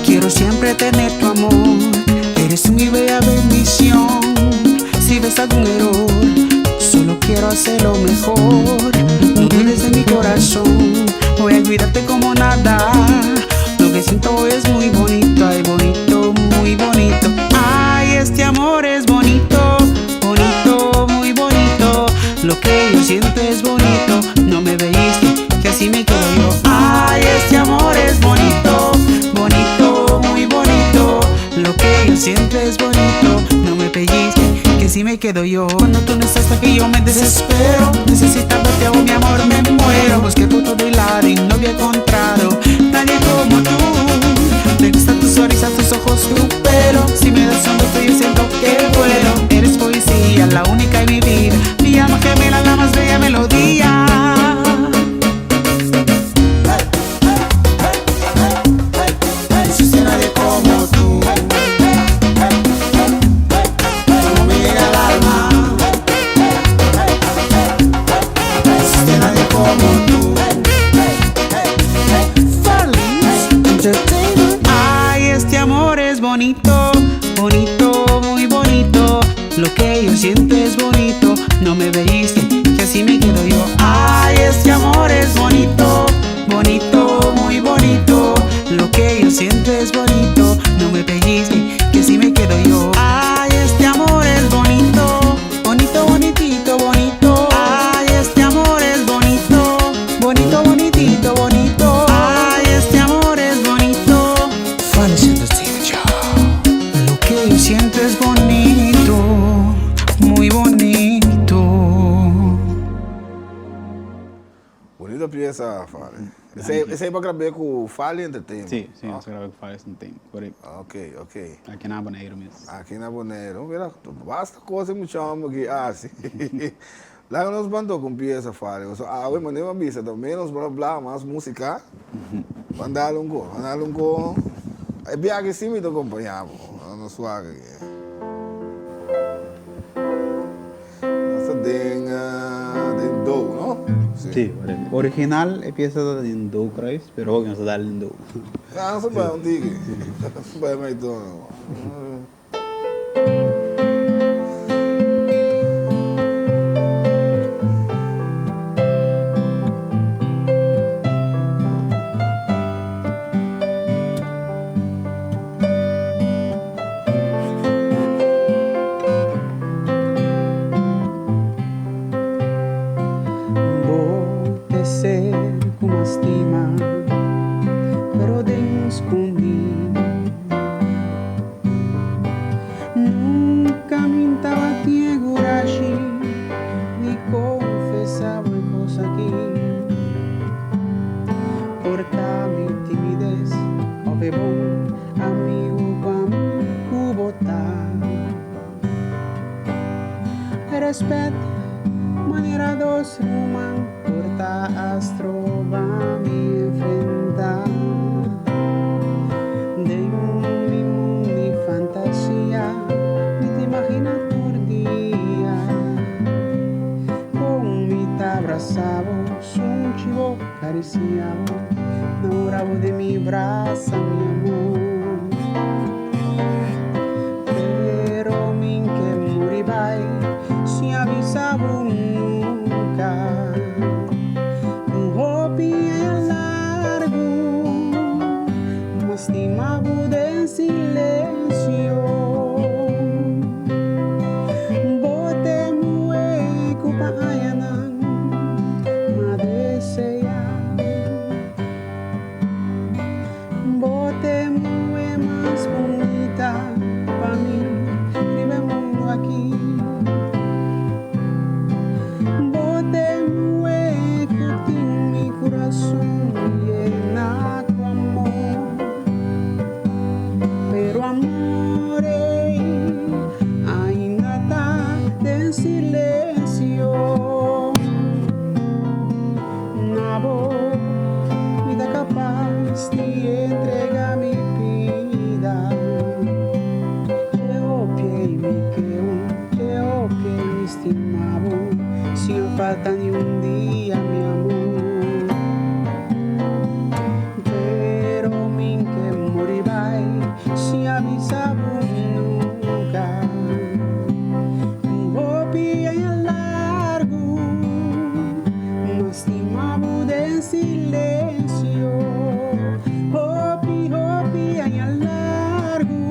Quiero siempre tener tu amor, eres mi bella bendición. Si ves algún error, solo quiero hacerlo mejor. No dudes de mi corazón, voy a cuidarte como nada. Lo que siento es muy bonito, ay bonito, muy bonito. Ay, este amor es bonito, bonito, muy bonito. Lo que yo siento es bonito, no me veiste, que así me quedo yo. Ay, este amor es bonito, bonito, muy bonito. Lo que yo siento es bonito, no me pellizque, que así me quedo yo. Cuando tú no estás aquí yo me desespero. Necesito verte, oh mi amor, me muero. Busqué por todo lado y no había encontrado nadie como tú. bonito, bonito, muy bonito. Lo que yo siento es bonito, no me veiste, que así me quedo yo. Ay, este amor es bonito, bonito, muy bonito. Lo que yo siento es bonito, no me pellizque, que así me quedo yo. Ay, este amor es bonito, bonito, bonitito, bonito. Ay, este amor es bonito, bonito, bonitito, bonito. Ay, este amor es bonito. Lo que yo siento es bonito, muy bonito. Bonita pieza, Fali. Esei, esei bo a grab'é ku Fali Entertainment? Sí, sí, nos a grab'é ku Fali Entertainment, korekto. Ok, ok. Aki na Boneiru mes. Aki na Boneiru. Mira, basta kos e mucha homber aki hasi. Laga nos ban toka un pieza, Fali. Pasobra awe manera bo a bisa ta menos bla bla, mas músika. Ban dal un ko, ban dal un ko. E biaha aki sí mi ta kompañá bo. No suak aki. Nos ta den den do, no? Sí, correcto. Original e pieza ta den do kruis, pero hopi nos ta dal den do. Ah, nos ta bai un tiki. Nos ta bai mai tono. Bo te ser ku mas stima, pero den skundí. Nunka mi tabatin e gurashi di konfesá bo e kos aki. Por ta mi timides òf e bon amigu ku ami ku bo ta. Respet manera dos ruman por ta a stroba mi enfrenta. Den mi mundo di fantasia mi ta imagina tur dia con mi ta abraza bo, sunchi bo, caricia bo, namora bo den mi brasa mi amor. Pero mi ke muri bai sin avisa bo nunca. Un hopi aña largu m'a stima bo den silencio. Bo t'e muhé ku pa añanan m'a desea. Bo t'e muhé mas bunita pa mi riba e mundu aki. Bo t'e muhé ku tin mi kurason yena ku amor. Pero amor ei ainda ta den silensio. Na bo mi ta kapas di entrega mi bida. Che hopi ei mi ke un, che hopi ei mi stima bo, sin falta ni un dia mi amor. Pero mi ke muri bai sin avisa bo nunka. Un hopi aña largu m'a stima bo den silensio. Hopi, hopi aña largu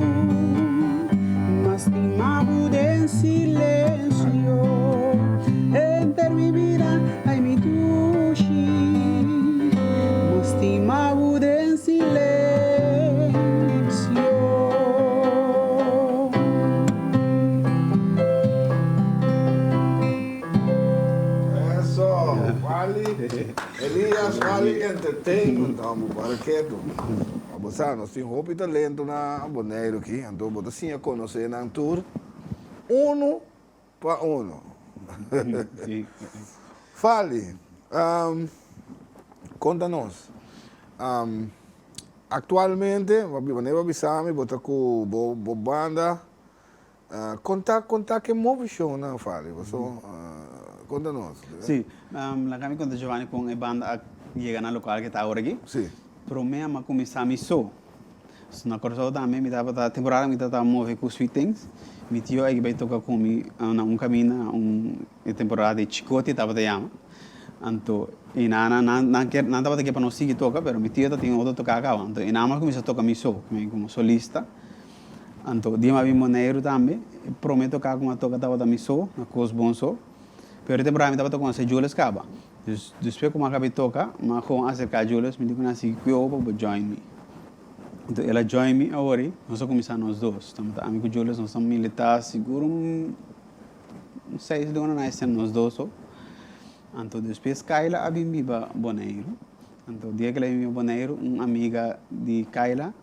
m'a stima bo den silensio. Henter mi bida, ai mi dushi, m'a stima bo den silensio. Eso, Wally, Elias Wally Entertainment, amo para ketu. Bo sa, nos tin hopi talento na Boneiru aki, anto bo ta siña konosé nan tur unu pa unu. Fali, konta nos, aktualmente, wanneer bo bisa mi bo ta ku bo banda, Konta konta ke movishonnan Fali paso konta nos. Si, laga mi konta Giovanni kon e banda a yega na lokal ke ta awor aki. Si. Prome a mi a kuminsá mi so. So na Kòrsou tambe mi tabata temporada mi tabata move ku Sweet Things. Mi tio a bai toka ku mi na un kaminda na un e temporada di Chikoti tabata yama. Anto e nan nan nan kier nan tabata ke pa nos sigui toka pero mi tio ta tin otro toka kaba. Anto e nan a kuminsá toka mi so komo solista. Anto dia mi a bin Boneiru tambe e prome toka ku mi a toka tabata mi so na Kos Bon So. Pero e temporada mi tabata konosé Jules kaba. Dus despues ku mi a kaba di toka mi a kon aserká Jules mi di ku nan sigui ku pa bo join mi. Anto el a join mi awor i nos a kuminsá nos dos. Tabata ami ku Jules nos a militá sigur un seis luna na esei nos dos so. Anto despues Kayla a bin biba Boneiru. Anto dia ku el a bin biba Boneiru un amiga di Kayla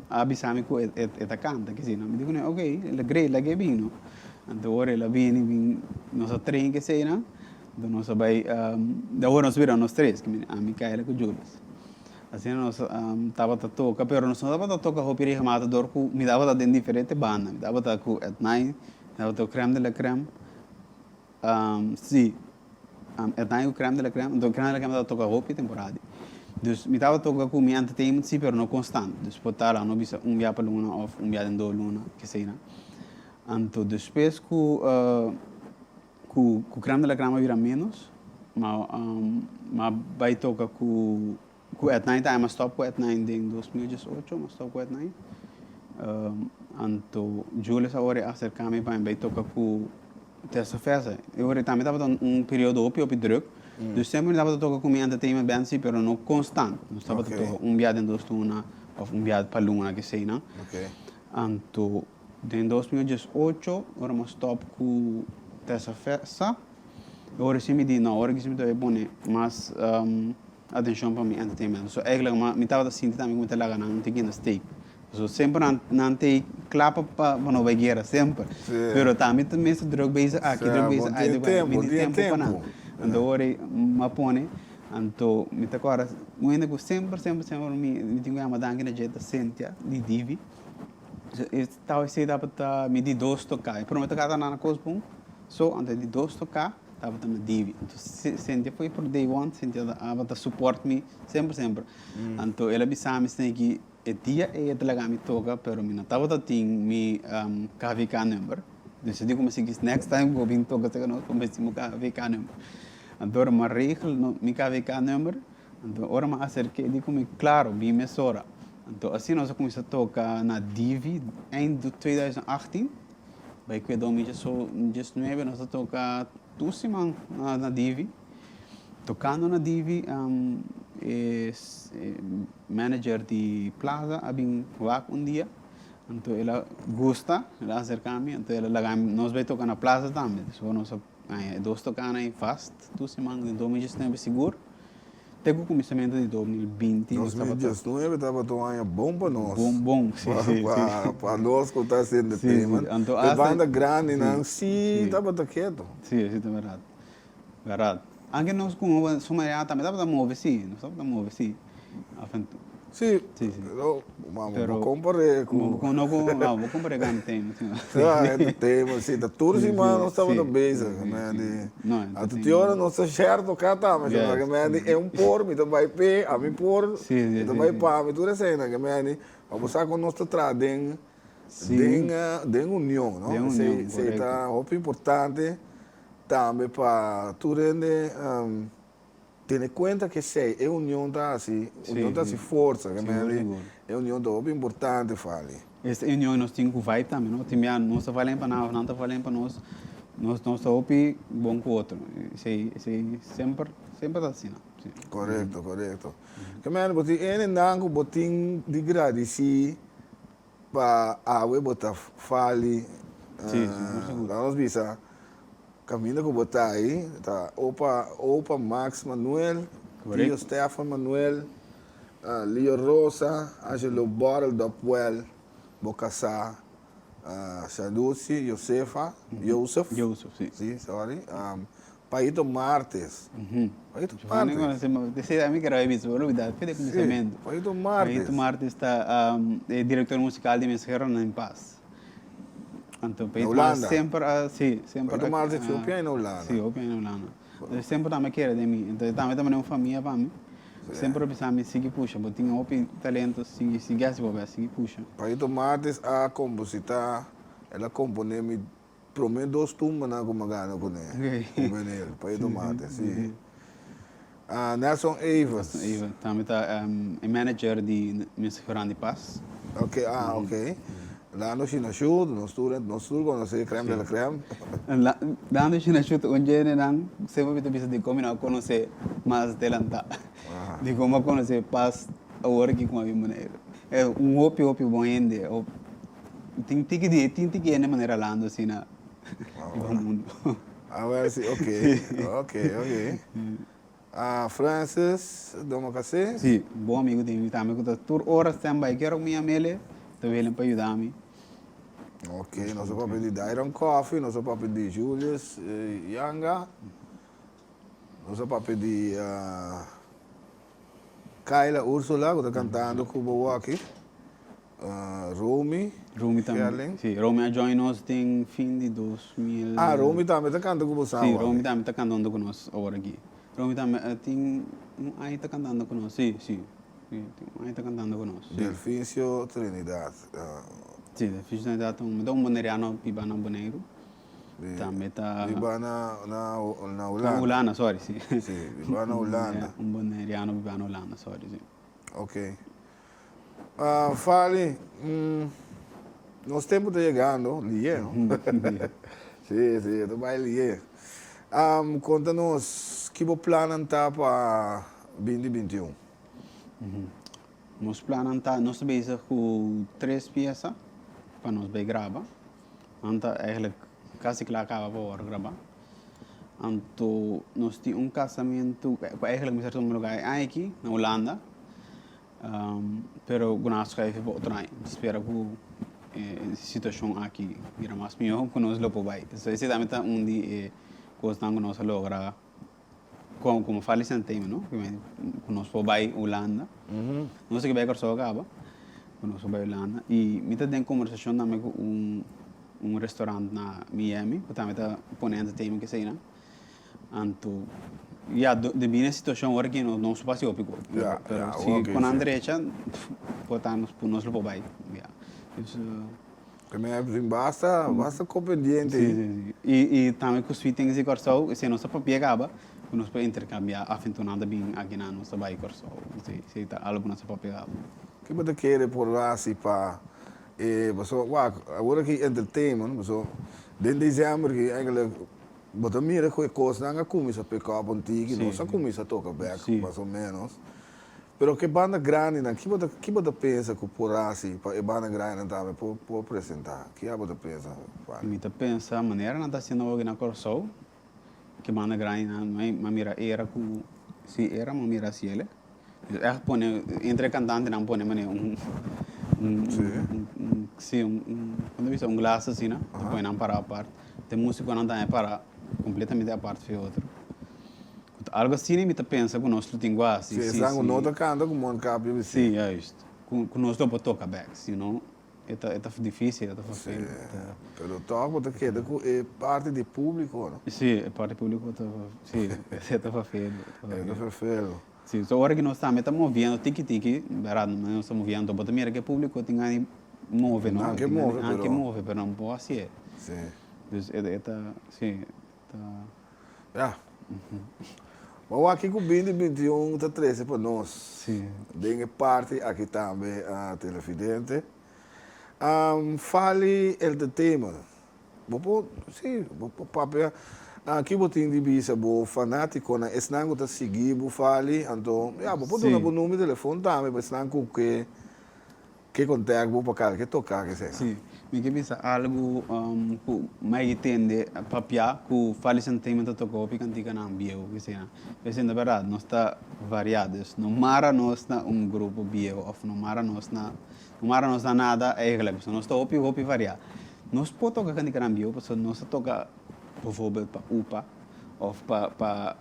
a bisa mi ku e ta kanta kisina. Mi di kuné ok, el a great lag'é bin no. Anto ora el a bini bin nos a train keseinan anto nos a bai awor nos bira nos tres, ami, Kayla ku Jules. Asina nos tabata toka, pero nos no tabata toka hopi regelmatig dor ku mi tabata den diferente banda. Mi tabata ku At Night, mi tabata ku Crème de la Crème, si, At Night ku Crème de la Crème, anto Crème de la Crème tabata toka hopi temporada. Dus mi tabata toka ku mi entertainment si, pero no konstant. Dus por ta laga no bisa un bia pa luna òf un bia den dos luna, keseinan. Anto despues ku Ku ku Crème de la Crème a bira menos, ma m'a bai toka ku ku At Night tambe, m'a stop ku At Night den 2018, m'a stop ku At Night. Anto Jules a ora aserka mi pa mi bai toka ku Tessa Fessa. E ora tambe tabata un periodo hopi hopi druk, dus semper mi tabata toka ku mi entertainment band si, pero no konstant. Nos tabata toka un bia den dos luna òf un bia pa luna, keseinan. Anto Den 2018 ora mi a stop ku Tessa Fessa e ora si mi di no ora ki mi ta bay pone mas atencion pa mi entertainment so eigenlijk mi tabata sinti tambe ku mi ta laga nan un tiki na steek so semper nan nan ta kla pa pa no bay guera semper pero tambe ta mester druk bezig aki druk bezig ahi druk bezig mi tin tempo pa nan anto ora mi a pone anto mi ta kòrda un hende ku semper semper semper mi tin ku yama danki na dje ta Cynthia di Divi. Tau esei tabata mi di dos toká. E promé toká tabata na Kosbon so, anto e di dos toká tabata na Divi. Anto Cynthia foi por day one, Cynthia tabata support mi semper semper. Anto el a bisa mi esei ki e dia ei e ta laga mi toka pero mi no tabata tin mi KVK number. Dus e di kuma sigui next time ku bo bin toka cerca nos bo mester tin bo KVK number. Anto ora mi a regel mi KVK number. Anto ora mi a aserk'é di ku mi, klaro, bin mesora. Anto asina nos a kuminsá toka na Divi eind 2018, bai ku e 2019 nos a toka tur siman na Divi. Tokando na Divi e manager di Plaza a bin wak un dia, anto el a gusta, el a aserká mi, anto el a laga mi nos bai toka na Plaza tambe. Despues nos a Aña e dos toká nan vast tur siman den 2019 sigur te ku kuminsamentu di 2020 nos tabata. 2019 tabata un aña bon pa nos. Bon bon si si si. Pa nos ku ta hasi entertainment. Si si anto E asta. banda grandinan si tabata ketu. Si si ta bèrdat bèrdat anke nos ku suma ya tambe tabata move si nos tabata move si af en toe. Sí, Sí, sí. pero ma Pero bo comparé cu bo no cu no bo comparé cu entertainment sí. Sí, entertainment sí, ta tur Sí, siman sí, nos tabata sí, bezig, sí, men sí. di No, a tu ti ora entertainment. nos ta share toca tambe, Yes, ke men di sí. e un por mi ta bai p'e, ami por, Sí, mi sí, ta sí, bai sí. pa mi, tur eseinan, ke men di, pa bo sa con nos ta traha den Sí. den den union, no? Den Esei union, esei correcto. ta hopi importante tambe pa tur hende Tene kuenta ke esei, e union ta hasi, union ta hasi forsa, ke mei di e union ta hopi importante fali. Esta union nos tin ku vibe tambe no, tin bia nos ta valen pa nan of nan ta valen pa nos, nos nos ta hopi bon ku otro, esei esei semper semper ta asina, si. Korekto, korekto. Ke mei bo tin hendenan ku bo tin di gradisí Pa awe bo ta fali, laga nos bisa, kaminda ku bo ta ei, ta opa opa Max Manuel, tio Stefan Manuel, Leo Rosa, Angelo Borrel Dopwell, bo kasá Shadusi Josefa, Josef, si, sorry, Paito Martes. Paito Martes. Sí, ami kere bisa, bo olbida, fe di kuminsamentu. Sí, Paito Martes. Paito Martes ta e direktor musikal di Mensahero en Paz. Anto Paito Martes semper a, sí, semper Paito Martes hopi aña na Hulanda. Sí, hopi aña na Hulanda. Semper tambe kere den mi, entonces tambe ta manera un famia pa mi. Semper a bisa mi sigui pusha, bo tin hopi talento, sigui sigui hasi bo bes, sigui pusha. Paito Martes a kompositá, el a komponé mi promé dos tumbanan ku mi a gana kuné, ku Benel, Paito Martes, si. Nelson Evers. Nelson Evers, tambe ta e manager di Mister Grandi Paz. Ok, ah ok. Lando Shinashu, nos tur nos tur konosé crème de la crème. Lando Shinashu ta un dje nan semper mi ta bisa dikon mi no a konosé mas delantá. Dikon mi a konosé pas awor aki ku mi a bin Boneiru. E un hopi hopi bon hende. Tin tiki di tin tiki hende manera Lando asina riba mundu. Awor si, ok, ok, ok. Francis Domacassé. Sí, bon amigo di mi tambe ku ta tur ora stand by. Kier ku mi yam'el, ta welen pa yuda mi. Ok, nos a papia di Dairon Coffee, nos a papia di Julius Yanga, nos a papia di Kayla Ursula ku ta kantando ku bo aki. Romy. Romy tambe. Si, Romy a join nos den fin di 2000. Ah, Romy tambe ta kanta ku bo sa awor. Si, Romy tambe ta kantando ku nos awor aki. Romy tambe tin un aña ta kantando ku nos, si, si. Si, tin un aña ta kantando ku nos. Delfincio Trinidad. Si, Delfincio Trinidad ta un boneriano biba na Boneiru. Tambe ta. Biba na na Hulanda. Na Hulanda, sorry, si. Si, biba na Hulanda. Un boneriano biba na Hulanda, sorry, si. Ok. Fali, nos tempu ta yegando, lié no? Si, si, e ta bai lié. Konta nos ki bo plannan ta pa binti 21? Nos plannan ta, nos ta bezig ku tres piesa pa nos bai graba. Nan ta eigenlijk kasi kla kaba pa wòrdu grabá. Anto nos tin un kasamentu ku eigenlijk mester tuma lugá e aña aki na Hulanda. Pero ku nan a schuif pa otro aña. Mi spera ku e situashon aki bira mas mihó ku nos lo por bai. So esei tambe ta un di e kosnan ku nos a logra komo Fali Entertainment no, ku nos por bai Hulanda. Nos a ke bai Kòrsou kaba, ku nos por bai Hulanda. I mi ta den kombersashon tambe ku un un restaurant na Miami ku tambe ta pone entertainment keseinan. Anto, ya, debí na e situashon ora ki nos no su pasa hopi kos. Ya, Pero ya, si oké, ku nan sí. drecha, por ta nos nos lo por bai, ya. Dus, Ke men a tin basta, basta ko pendiente sí, ei. sí, sí. I, i tambe ku Sweet Things di Kòrsou, esei nos ta papia kaba, ku nos por interkambiá af en toe nan ta bin aki nan, nos ta bai Kòrsou. Sí, esei ta algu ku nos ta papia kaba. Ke bo ta kere por hasi pa e, pasobra wak, awor aki entertainment, pasobra den desèmber aki eigenlijk Bo ta mira ku e kosnan a kuminsá pick up un tiki, nos a kuminsá toka bèk mas o ménos. Pero ku e banda grandinan, ki bo ta ki bo ta pensa ku por hasi pa e banda grandinan tambe por por presentá? Ki abo ta pensa, Fanny? Mi ta pensa manera nan ta hasiendo awoki na Kòrsou, ku e banda grandinan, mi a mira era ku, si era mi a mira hasiel. Echt pone entre e kantantenan pone manera un un si un como ta bisa un glas asina ta pone nan para apart te musikonan tambe para completamente apart for e otro ku ta algo asina mi ta pensa ku nos lo tin ku hasi Si esnan ku no ta kanta ku mondkapje bisti. Si juist ku nos lo por toka bek si no e ta e ta dificil e ta Si pero tog bo ta keda ku e parti di publico no. Si e parti publico ta si e ta vervelend. E ta vervelend. Si, so ora ki nos tambe ta moviendo tiki tiki, berdad, nos ta moviendo, bo ta mira ke publico tin gana di move, no? Nan ke move, Nan ke pero. move, pero nan por hacié. Si. Dus e e ta, si, e ta. Ya. Bo wak kico binti 21 ta trece pa nos. Si. Den e parti aki tambe, televidente. Fali Entertainment. Bo por, sí, bo por papia. Aki bo tin di bisa bo fanátikonan, esnan ku ta sigui bo fali, anto, ya, bo por duna bo number di telefon tambe pa esnan ku ke ke kontèkt bo pa kalke toká ke sea. Sí, mi ke bisa algu ku mai ki tende papia ku Fali Entertainment ta toka hopi kantikanan bieu ke sea. P'esei na bèrdat nos ta variá, dus no mara nos na un grupo bieu òf no mara nos na No mara nos na nada eigenlijk, pasobra nos ta hopi hopi variá. Nos por toka kende gran bieu pasobra nos ta toka bijvoorbeeld pa upa of pa pa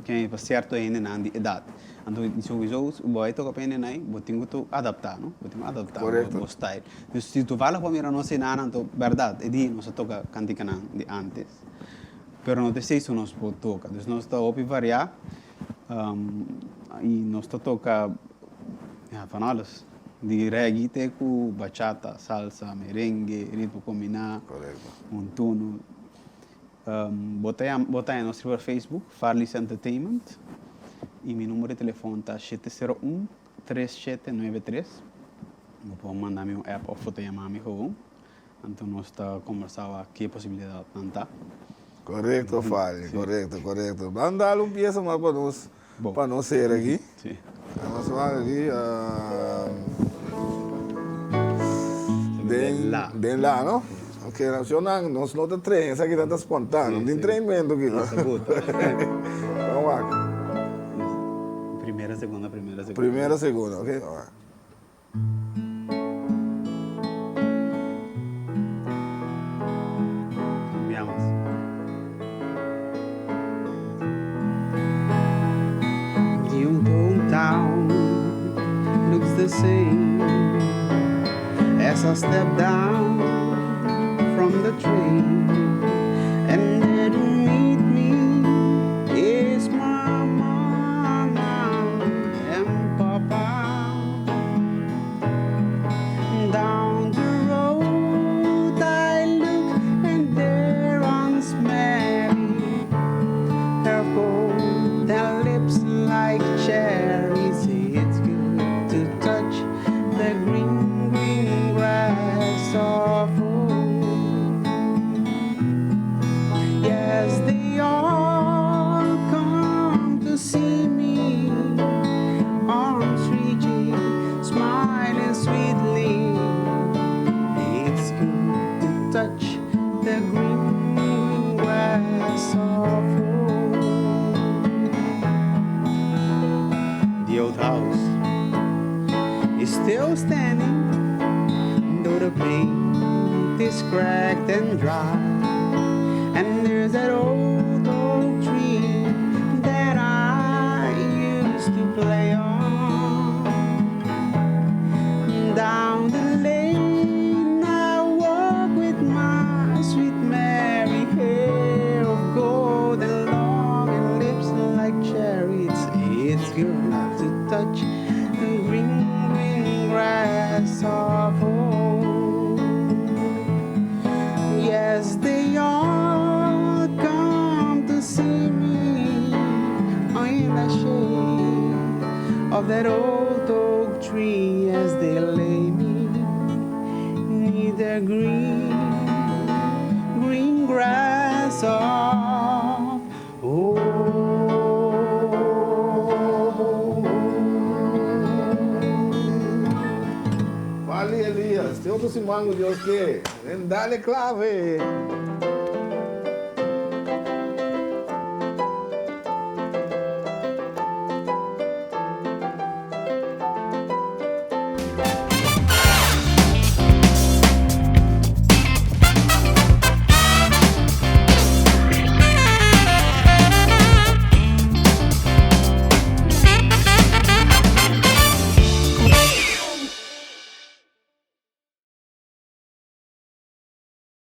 ken pa sierto hendenan di edat. Anto souiso si bo bai toka pa hendenan ei bo tin ku tu adaptá no, bo tin ku adaptá bo style. Dus si toevallig bo mira nos enanan anto bèrdat e di nos a toka kantikanan di ántes pero no ta esei su nos por toka. Dus nos ta hopi variá. I nos ta toka, ja, van alles. Di reggae te ku bachata, salsa, merengue, ritmo kombiná, montuno. Bo ta bo ta haña nos riba Facebook, Farley's Entertainment, i mi numero di telefòn ta 701 3793. Bo por manda mi un app òf bo ta yama mi gewoon. Anto nos ta kombersá wak ke posibilidatnan ta. Korekto Farley, korekto, korekto. Ban dal un piesa mas pa nos pa nos sera aki. Nos wak aki den den la no? Ok, shownan nos no ta train, esaki ta spontano, no tin trainmento aki no. Ban wak. Primera, segunda, primera, segunda. Primera, segunda, ok. Ban wak. The old town looks the same as I step down from the train. And there to meet me is my mama and papa. Down the road I look and there runs Mary, hair of gold and lips like cherries. It's good to touch the green, green grass of home. Yes, they all come to see me, arms reaching, smiling sweetly. It's good to touch the green, green grass of home. The old house is still standing, though the paint is cracked and dry. And there's that old oak tree that I used to play on. Down the lane I walk with my sweet Mary, hair of gold and long and lips like cherries. It's good to touch the green, green grass of home. Yes, they all come to see me in the shade of that old oak tree as they lay me neath the green, green grass of home. Farley Elias, te otro siman ku Dios ke. Den Dale Clave!